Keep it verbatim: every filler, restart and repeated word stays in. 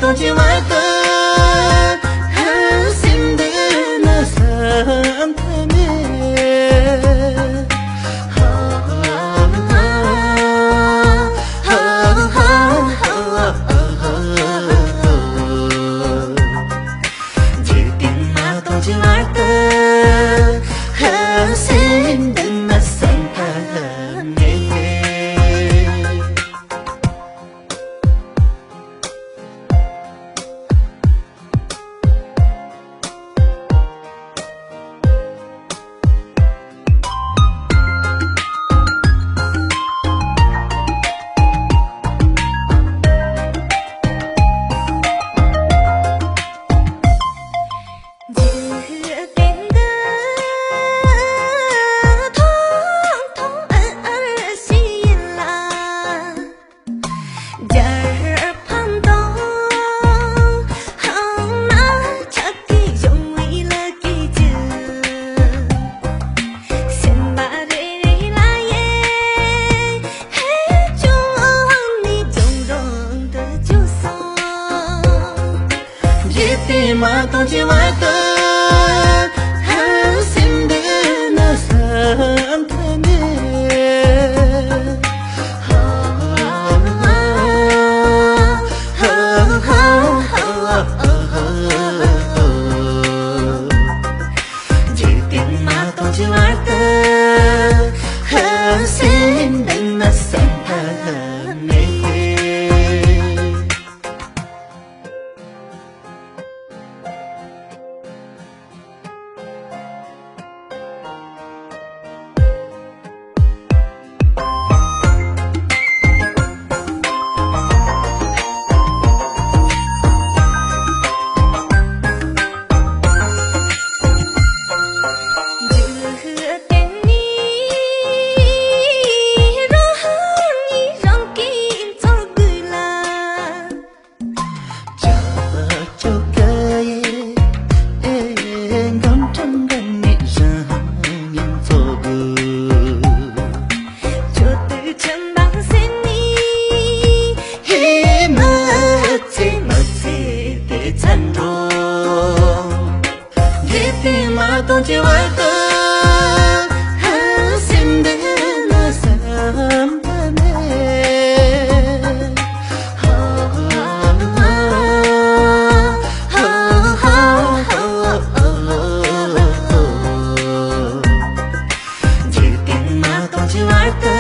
གཏོང་བྱེད་བར་དུ། སེམས་འདི་ནི་བསམ་ཐབས་མེད། འཇིག་རྟེན་མ་སྟོང་བྱེད་བར་དུ། སེམས་འདི་ནི་བསམ་ཐབས་མེད། རྒྱལ་ཕམ་དང་ཧང་མ་ཆགས་ཀྱི་གཞུང་བའི་ལ་སྐྱེས་ཀྱི། སེམས་པ་རེ་རེ་ལ་ཡེ་ཧེ་ཅུང་ནི་ཅུང་རང་དུ་བཅུག་སོང་། འཇིག་རྟེན་མ་སྟོང་བྱེད་བར་དུ། སེམས་འདི་ནི་བསམ་ཐབས་མེད། འཇིག་རྟེན་མ་སྟོང་བྱེད་བར་དུ། སེམས་འདི་ནི་བསམ་ཐབས་མེད། འཇིག་རྟེན་མ་སྟོང་བྱེད་བར་དུ། སེམས་འདི་ནི་བསམ་ཐབས་མེད། འཇིག་རྟེན་མ་སྟོང་བྱེད་བར་དུ།